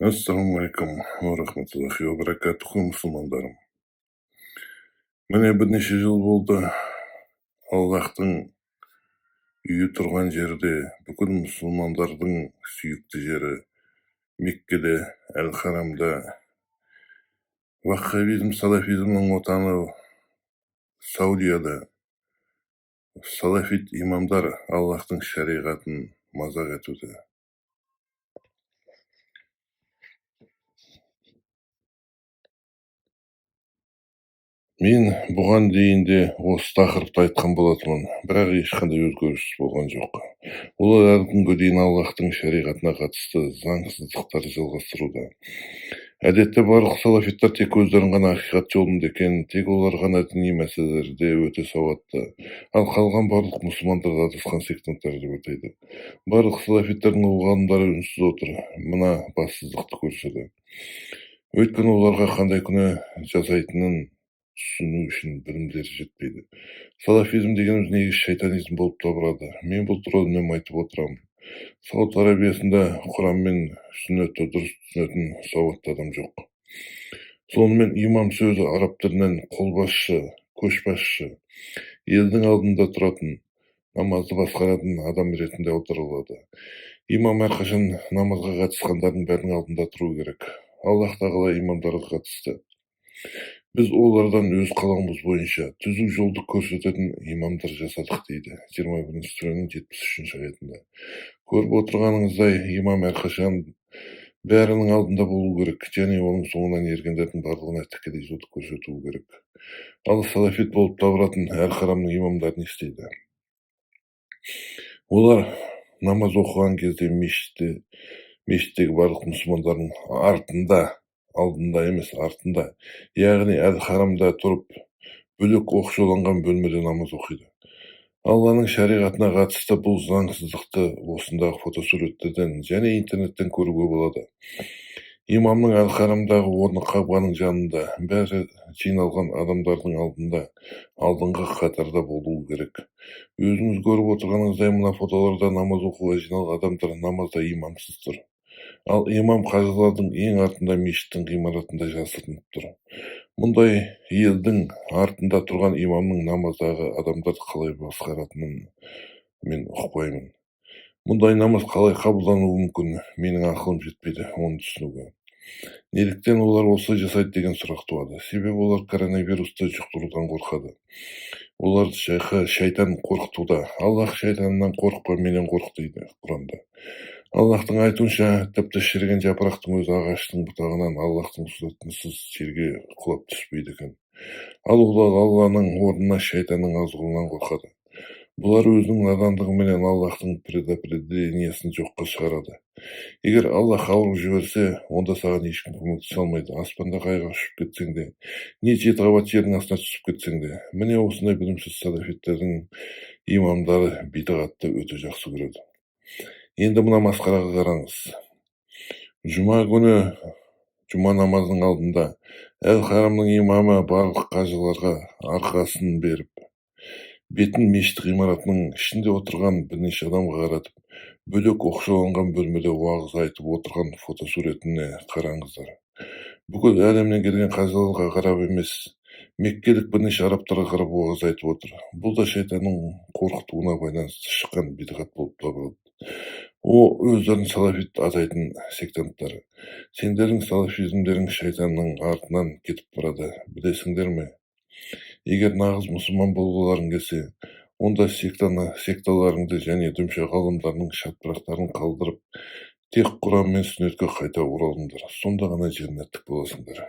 Ассалаумағалейкум уа рахматуллахи уа баракатуху, мұсылмандарым. Міне, бірнеше жыл болды, Аллахтың үйі тұрған жерде, бүкіл мұсылмандардың сүйікті жері Меккеде, Әл-Харамда, ваххабизм, салафизмнің отаны Саудияда салафит имамдар Аллахтың шариғатын мазақ етуде. Мен бұған дейін де осы тақырыпты айтқан болатынмын, бірақ ешқандай өзгеріс болған жоқ. Олар әлі күнге дейін Аллахтың шариғатына қатысты заңсыздықтарды жалғастыруда. Әдетте барлық салафиттар тек өздерін ғана ақиқат жолында екен, тек олар ғана діни мәселелерде өте сауатты, ал қалған барлық мұсылмандарды адасқан сектанттар деп атайды. Барлық салафиттердің ғалымдары үнсіз отыр, мына бассыздықты көрсе де. Өйткені оларға қандай күнә жасайтынын түсіну үшін білімдері жетпейді. Салафизм дегеніміз негізі шайтанизм болып табылады. Мен бұл туралы үнемі айтып отырамын. Сауд Арабиясында Құран мен сүннетті дұрыс түсінетін сауатты адам жоқ. Сонымен, имам сөзі араб тілінен қолбасшы, көшбасшы, елдің алдында тұратын, намазды басқаратын адам ретінде аударылады. Имам әрқашан намазға қатысқандардың бәрінің алдында тұруы керек. Аллах тағала имамдарға қатысты: «Біз олардан өз қалауымыз бойынша түзу жолды көрсететін имамдар жасадық», – дейді 21-сүренің 73-аятында. Көріп отырғаныңыздай, имам әрқашан бәрінің алдында болу керек және оның соңынан ергендердің барлығына тікелей жолды көрсетуі керек. Ал салафит болып табылатын Әл-Харамның имамдары не істейді? Олар намаз оқыған кезде мешіттегі барлық мұсылмандардың артында, алдында емес, артында, яғни Әл-Харамда тұрып, бөлек оқшауланған бөлмеде намаз оқиды. Алланың шариғатына қатысты бұл заңсыздықты осындағы фотосуреттерден және интернеттен көруге болады. Имамның Әл-Харамдағы орны Қағбаның жанында, бәрі жиналған адамдардың алдында, алдыңғы қатарда болуы керек. Өзіңіз көріп отырғаныңыздай, мына фотоларда намаз оқуға жиналған адамдар намазда имамсыз тұр. Ал имам қажылардың ең артында, мешіттің ғимаратында жасырынып тұр. Мұндай елдің артында тұрған имамның намаздағы адамдарды қалай басқаратынын мен ұқпаймын. Мұндай намаз қалай қабылдануы мүмкін? Менің ақылым жетпейді оны түсінуге. Неліктен олар осылай жасайды деген сұрақ туады. Себебі олар коронавирусты жұқтырудан қорқады. Оларды шайтан қорқытуда. «Аллах шайтанынан қорықпа, менен қорық», – дейді Құранда. Аллахтың айтуынша, тіпті шіріген жапырақтың өзі ағаштың бұтағынан Аллахтың рұқсатынсыз жерге құлап түспейді екен. Ал олар Алланың орнына шайтанның азғыруынан қорқады. Бұлар өзінің надандығыменен Аллахтың предопределениесін жоққа шығарады. Егер Аллах ауру жіберсе, онда саған ешкім көмектесе алмайды. Аспандағы айға ұшып кетсең де, не жеті қабат жердің астына түсіп кетсең де. Міне, осындай білімсіз салафиттердің имамдары бидағатты өте жақсы көреді. Енді мына масқараға қараңыз. Жұма күні жұма намазының алдында Әл-Харамның имамы барлық қажыларға арқасын беріп, бетін мешіт ғимаратының ішінде отырған бірнеше адамға қаратып, бөлек оқшауланған бөлмеде уағыз айтып отырған фотосуретіне қараңыздар. Бүкіл әлемнен келген қажыларға қарап емес, меккелік бірнеше арабтарға қарап уағыз айтып отыр. Бұл да шайтанның қорқытуына байланысты шыққан бидғат болып табылады. О, өздерін салафит атайтын сектанттар, сендердің салафизмдерің шайтанның артынан кетіп барады, білесіңдер ме? Егер нағыз мұсылман болғыларың келсе, онда секталарыңды және дүмше ғалымдарының шатпырақтарын қалдырып, тек Құран мен сүннетке қайта оралыңдар. Сонда ғана жәннаттік боласыңдар.